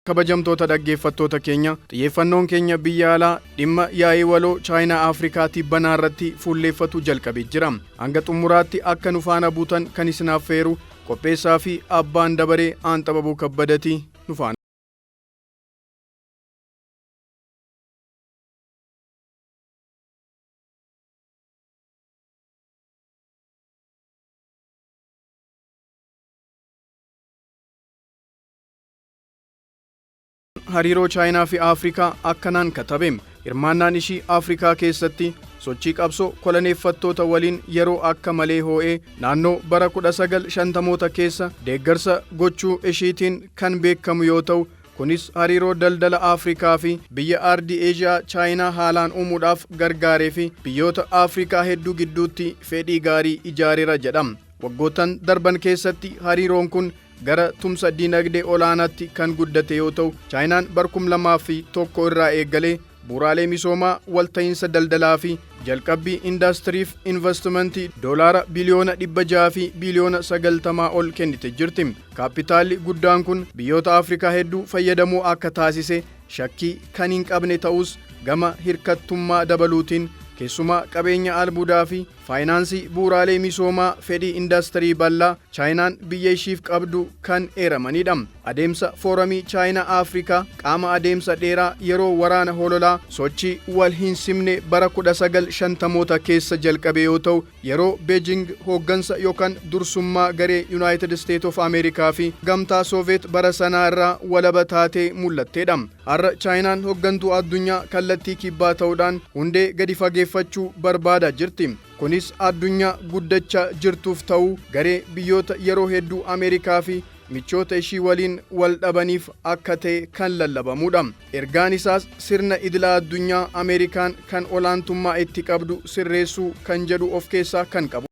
Kabajamtoota dhaggeeffattoota keenya, xiyyeeffannoon keenya biyya alaa dhimma yaa'ii waloo Chaayinaa Afrikaa tibbanaa irratti fuulleeffatu jalqabee jira. Hanga xumuraatti akka nu faana buutan kan isin affeeru qopheessaa fi abbaan dabaree Aanxababuu Kabbadati nu faana. Hariiroo Chaayinaa fi Afrikaa akkanaan katabe. Hirmaannaan ishii Afrikaa keessatti sochii qabsoo koloneeffattoota waliin yeroo akka malee hoo'ee naannoo bara 1950moota keessa deeggarsa gochuu ishiitiin kan beekamu yoo ta'u, kunis hariiroo daldala Afrikaa fi biyya ardii Eeshiyaa Chaayinaa haalaan uumuudhaaf gargaaree fi biyyoota Afrikaa hedduu gidduutti fedhii gaarii ijaareera jedha. Waggoottan darban keessatti hariiroon kun gara tumsa dinagdee olaanaatti kan guddate yoo ta'u, Chaayinaan bar 2001 irraa eegalee bu'uuraalee misoomaa, walta'iinsa daldalaa fi jalqabbii indaastiriif investimentii doolaara biliyoona 600 fi biliyoona 90 ol kennite jirti. Kaappitaalli guddaan kun biyyoota Afrikaa hedduu fayyadamoo akka taasise shakkii kan hin qabne ta'us, gama hirkattummaa dabaluutiin keessumaa qabeenya albuudaa fi faayinaansii bu'uuraalee misoomaa fedhii indaastirii bal'aa Chaayinaan biyya ishiif qabdu kan eeramanidha. Adeemsa Fooramii Chaayinaa Afrikaa qaama adeemsa dheeraa yeroo waraana hololaa sochii wal hin simne bara 1950moota keessa jalqabe yoo ta'u, yeroo Beejing hooggansa yookaan dursummaa garee United States of America fi gamtaa Sooviyeet bara sanaa irraa walaba taatee mul'atteedha. Har'a Chaayinaan hooggantuu addunyaa kallattii kibbaa ta'uudhaan hundee gadi fageeffachuu barbaadaa jirti. Kunis addunyaa guddachaa jirtuuf ta'uu garee biyyoota yeroo hedduu Ameerikaa fi michoota ishii waliin wal dhabaniif akka ta'e kan lallabamudha. Ergaan isaas sirna idila addunyaa Ameerikaan kan olaantummaa itti qabdu sirreessuu kan jedhu of keessaa kan qabu.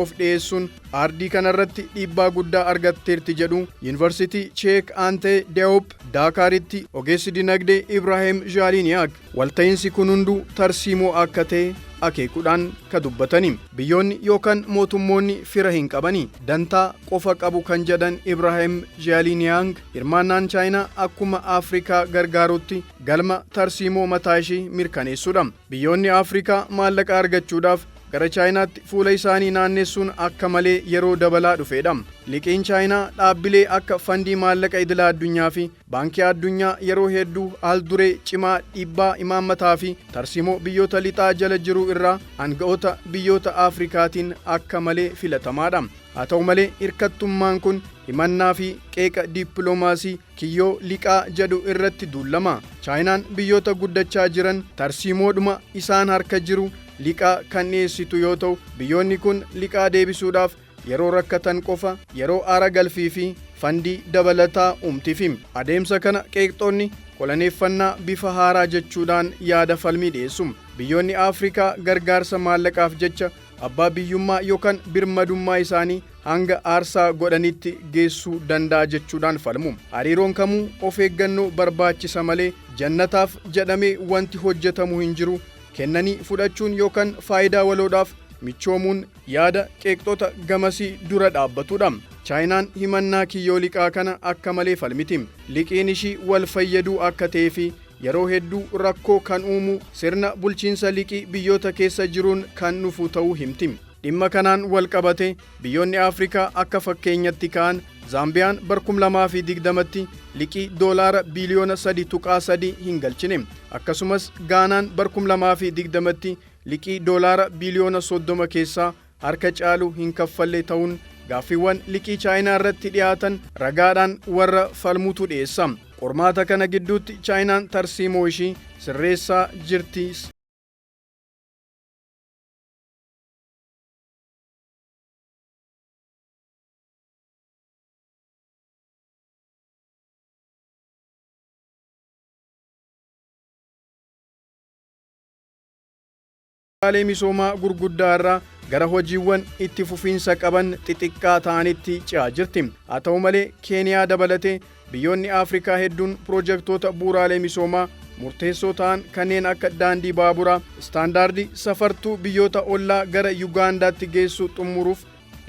Of dhiyeessuun aardii kanarratti dhiibbaa guddaa argatteerti jedhu Yuunivarsiitii Cheek Aantee Deewop Daakaaritti ogeessi dinagdee Ibraahim Jaaliniyaak. Walta'iinsi kun hunduu tarsiimoo akka ta'e akeekuudhaan ka dubbatani. Biyyoonni yookaan mootummoonni fira hin qabani, dantaa qofa qabu kan jedhan Ibraahim Jaaliniyaang, hirmaannaan Chaayinaa akkuma Afrikaa gargaarutti galma tarsiimoo mataa ishii mirkaneessuudha. Biyyoonni Afrikaa maallaqa argachuudhaaf gara Chaayinaatti fuula isaanii naannessuun akka malee yeroo dabalaa dhufeedha. Liqiin Chaayinaa dhaabbilee akka Fandii Maallaqa Idila Addunyaa fi Baankii Addunyaa yeroo hedduu haal-duree cimaa dhiibbaa imaammataa fi tarsiimoo biyyoota lixaa jala jiru irraa aanga'oota biyyoota Afrikaatiin akka malee filatamaadha. Haa ta'u malee, hirkattummaan kun himannaa fi qeeqa dippiloomaasii kiyyoo liqaa jedhu irratti duullama. Chaayinaan biyyoota guddachaa jiran tarsiimoodhuma isaan harka jiru liqaa kan dhiyeessitu yoo ta'u, biyyoonni kun liqaa deebisuudhaaf yeroo rakkatan qofa yeroo aara galfii fi fandii dabalataa uumtifi. Adeemsa kana qeeqxoonni koloneeffannaa bifa haaraa jechuudhaan yaada falmii dhiyeessu. Biyyoonni Afrikaa gargaarsa maallaqaaf jecha abbaa biyyummaa yookaan birmadummaa isaanii hanga aarsaa godhanitti geessuu danda'a jechuudhaan falmu. Hariiroon kamuu of eeggannoo barbaachisa malee jannataaf jedhamee wanti hojjetamu hin jiru. Kennanii fudhachuun yookaan faayidaa waloodhaaf michoomuun yaada qeeqxota gamasii dura dhaabbatudha. Chaayinaan himannaa kiyyoo liqaa kana akka malee falmiti. Liqiin ishii wal fayyaduu akka ta'ee fi yeroo hedduu rakkoo kan uumu sirna bulchiinsa liqii biyyoota keessa jiruun kan dhufu ta'uu himti. Dhimma kanaan wal qabate biyyoonni Afrikaa akka fakkeenyatti ka'an, Zaambiyaan bar 2020tti liqii doolaara biliyoona 3.3 hin galchine. Akkasumas Gaanaan bar 2020tti liqii doolaara biliyoona 30 keessaa harka caalu hin kaffalle ta'uun gaaffiiwwan liqii Chaayinaa irratti dhiyaatan ragaadhaan warra falmutu dhiyeessa. Qormaata kana gidduutti Chaayinaan tarsiimoo ishii sirreessaa jirti. Misoomaa gurguddaa irraa gara hojiiwwan itti fufiinsa qaban xixiqqaa ta'anitti ce'aa jirti. Haa ta'u malee, Keeniyaa dabalatee Biyyoonni Afrikaa hedduun pirojektoota bu'uuraalee misoomaa murteessoo ta'an kanneen akka daandii baaburaa istaandaardii safartuu biyyoota ollaa gara Yugaandaatti geessu xumuruuf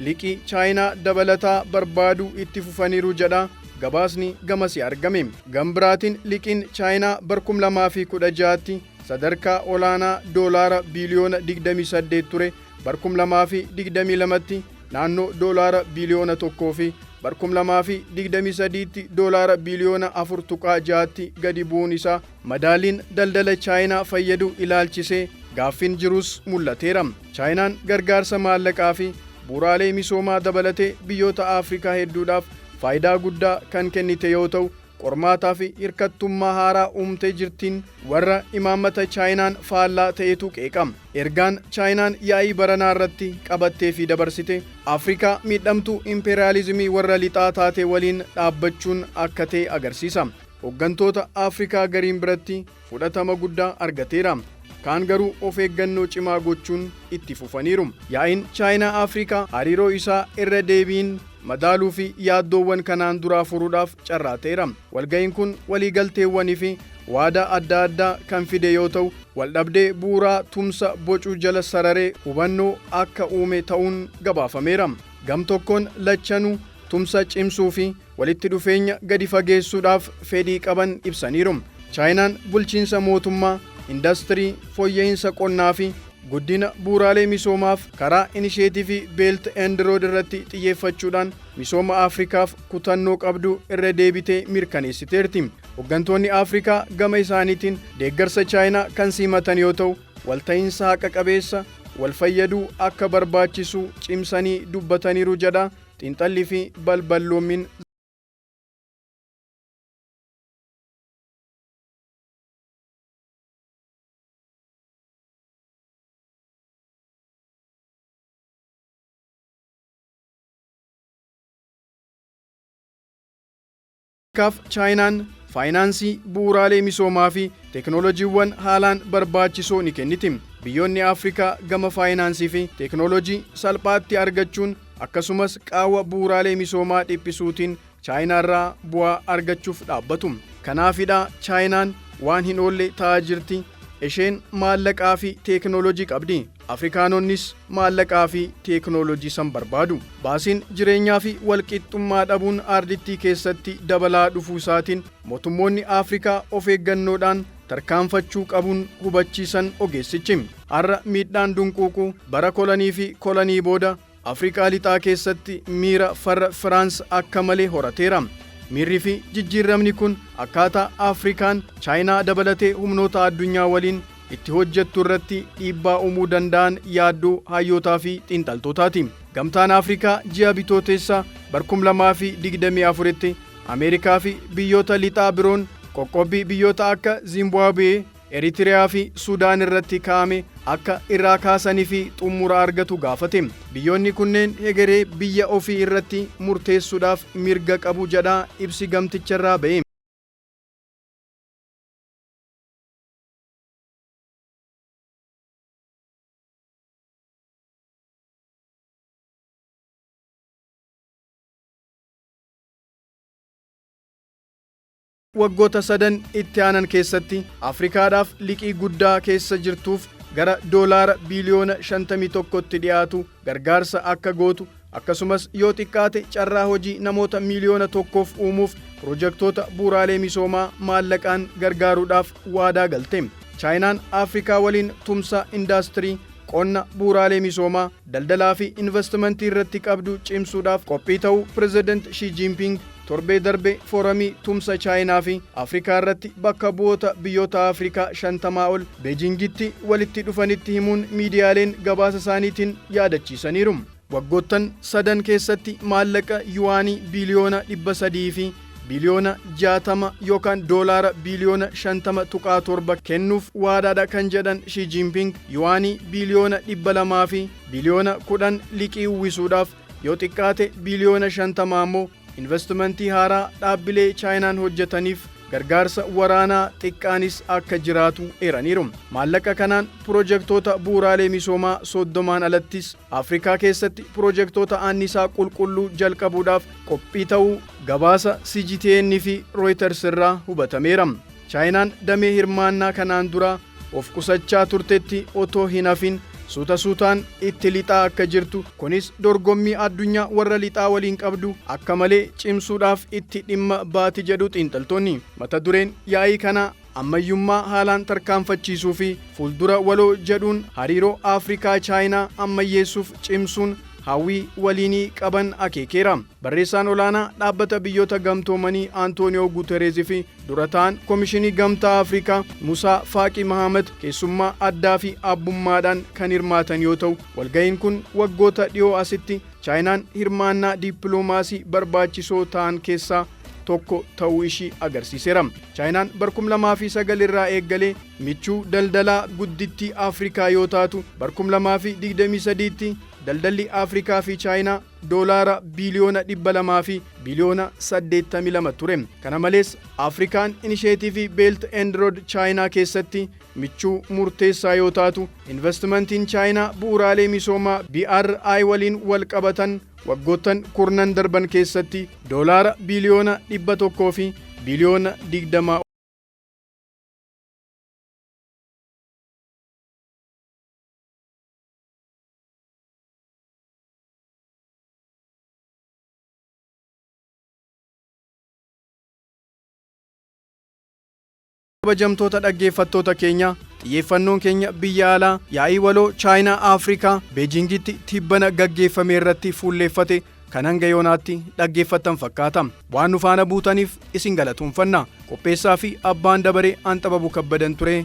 liqii Chaayinaa dabalataa barbaaduu itti fufaniiru jedha gabaasni gamasii argame. Gama biraatiin, liqiin Chaayinaa bara 2016tti sadarkaa olaanaa doolaara biiliyoona 28 ture bara 2022tti naannoo doolaara biiliyoona 1 fi bara 2023tti doolaara biiliyoona 4.6tti gadi bu'uun isaa madaaliin daldala Chaayinaa fayyadu ilaalchisee gaaffiin jirus mul'ateera. Chaayinaan gargaarsa maallaqaa fi bu'uuraalee misoomaa dabalatee biyyoota Afrikaa hedduudhaaf faayidaa guddaa kan kennite yoo ta'u, qormaataa fi hirkattummaa haaraa uumtee jirtiin warra imaammata Chaayinaan faallaa ta'etu qeeqama. Ergaan Chaayinaan yaa'ii baranaa irratti qabattee fi dabarsite Afrikaa miidhamtuu impeeriyaalizimii warra lixaa taate waliin dhaabbachuun akka ta'e agarsiisa. Hooggantoota Afrikaa gariin biratti fudhatama guddaa argateera. Kaan garuu of eeggannoo cimaa gochuun itti fufaniiru. Yaa'iin Chaayinaa Afrikaa hariiroo isaa irra deebiin madaaluu fi yaaddoowwan kanaan duraa furuudhaaf carraa ta'eera. Walga'iin kun waliigalteewwanii fi waadaa adda addaa kan fide yoo ta'u, waldhabdee bu'uuraa tumsa bocuu jala sararee hubannoo akka uume ta'uun gabaafameera. Gam tokkoon lachanuu tumsa cimsuu fi walitti dhufeenya gadi fageessuudhaaf fedhii qaban ibsaniiru. Chaayinaan bulchiinsa mootummaa, indastirii, fooyya'insa qonnaa fi guddina bu'uuraalee misoomaaf karaa inisheetivii Belt and Road irratti xiyyeeffachuudhaan misooma Afrikaaf kutannoo qabdu irra deebitee mirkaneessiteerti. Hooggantoonni Afrikaa gama isaaniitiin deeggarsa Chaayinaa kan simatan yoo ta'u, walta'iinsa haqa qabeessa wal fayyaduu akka barbaachisu cimsanii dubbataniiru jedha xiinxallii fi balballoommiin. Afrikaaf Chaayinaan faayinaansii, bu'uuraalee misoomaa fi teeknooloojiiwwan haalaan barbaachisoo ni kenniti. Biyyoonni Afrikaa gama faayinaansii fi teeknooloojii salphaatti argachuun, akkasumas qaawwa bu'uuraalee misoomaa dhiphisuutiin Chaayinaarraa bu'aa argachuuf dhaabbatu. Kanaafidha Chaayinaan waan hin oolle ta'aa jirti. Isheen maallaqaa fi teeknooloojii qabdi. Afrikaanonnis maallaqaa fi teeknooloojii san barbaadu. Baasiin jireenyaa fi walqixxummaa dhabuun aardittii keessatti dabalaa dhufuu isaatiin mootummoonni Afrikaa of eeggannoodhaan tarkaanfachuu qabuun hubachiisan ogeessichi. Har'a miidhaan dunquuquu bara kolonii fi kolonii booda Afrikaa lixaa keessatti miira farra Firaans akka malee horateera. Miirri fi jijjiiramni kun akkaataa Afrikaan Chaayinaa dabalatee humnoota addunyaa waliin itti hojjettu irratti dhiibbaa uumuu danda'an yaaddoo hayyootaa fi xiinxaltootaati. Gamtaan Afrikaa ji'a Bitooteessaa bara 2024tti Ameerikaa fi biyyoota lixaa biroon qoqqobbii biyyoota akka Zimbaabuwee, Eritiriyaa fi Sudaan irratti kaa'ame akka irraa kaasanii fi xumura argatu gaafate. Biyyoonni kunneen hegeree biyya ofii irratti murteessuudhaaf mirga qabu jedha ibsi gamticharraa ba'e. Waggoota 3n itti aanan keessatti Afrikaadhaaf liqii guddaa keessa jirtuuf gara doolaara biiliyoona 51tti dhiyaatu gargaarsa akka gootu, akkasumas yoo xiqqaate carraa hojii namoota miiliyoona 1f uumuuf pirojektoota bu'uuraalee misoomaa maallaqaan gargaaruudhaaf waadaa galte. Chaayinaan Afrikaa waliin tumsa indaastirii, qonna, bu'uuraalee misoomaa, daldalaa fi investimentii irratti qabdu cimsuudhaaf qophii ta'uu Pireezidant Shi Jinping torbee darbe fooramii tumsa Chaayinaa fi Afrikaa irratti bakka bu'oota biyyoota Afrikaa 50 ol Beejingitti walitti dhufanitti himuun miidiyaaleen gabaasa isaaniitiin yaadachiisaniiru. Waggoottan sadan keessatti maallaqa yuwaanii biiliyoona 300 fi biiliyoona 60 yookaan doolaara biiliyoona 50.7 kennuuf waadaadha kan jedhan Shi Jinping, yuwaanii biiliyoona 200 fi biiliyoona 10 liqii uwwisuudhaaf, yoo xiqqaate biiliyoona 50 ammoo investimentii haaraa dhaabbilee Chaayinaan hojjetaniif Gargaarsa waraanaa xiqqaanis akka jiraatu eeraniiru. Maallaqa kanaan pirojektoota bu'uuraalee misoomaa 30n alattis Afrikaa keessatti pirojektoota annisaa qulqulluu jalqabuudhaaf qophii ta'uu gabaasa CGTN fi Reuters irraa hubatameera. Chaayinaan damee hirmaannaa kanaan dura of qusachaa turtetti otoo hin hafin suuta suutaan itti lixaa akka jirtu, kunis dorgommii addunyaa warra lixaa waliin qabdu akka malee cimsuudhaaf itti dhimma baati jedhu xiinxaltoonni. Mata dureen yaa'ii kanaa ammayyummaa haalaan tarkaanfachiisuu fi fuuldura waloo jedhuun hariiroo Afrikaa Chaayinaa ammayyeessuuf cimsuun hawwii waliinii qaban akeekeera. Barreessaan olaanaa Dhaabbata Biyyoota Gamtoomanii Antooniyoo Guutereez fi dura ta'an Komishinii Gamtaa Afrikaa Musaa Faaqii Mahaamad keessummaa addaa fi abbummaadhaan kan hirmaatan yoo ta'u, walga'iin kun waggoota dhiyoo asitti Chaayinaan hirmaannaa dippiloomaasii barbaachisoo ta'an keessaa tokko ta'uu ishii agarsiiseera. Chaayinaan bar 2009 irraa eeggalee michuu daldalaa guddittii Afrikaa yoo taatu, bar 2023tti daldalli Afrikaa fi Chaayinaa doolaara biiliyoona 200 fi biiliyoona 82 ture. Kana malees Afrikaan inisheetiivii Belt and Road Chaayinaa keessatti michuu murteessaa yoo taatu, investimentiin Chaayinaa bu'uuraalee misoomaa BRI waliin wal qabatan waggoottan kurnan darban keessatti doolaara biiliyoona 100 fi biiliyoona 20 Kabajamtoota dhaggeeffattoota keenya, xiyyeeffannoon keenya biyya alaa yaa'ii waloo Chaayinaa Afrikaa Beejingitti tibbana gaggeeffame irratti fuulleeffate kan hanga yoonaatti dhaggeeffattan fakkaata. Waan nu faana buutaniif isin galatoomfanna. Qopheessaa fi abbaan dabaree Anxababu Kabbadan ture.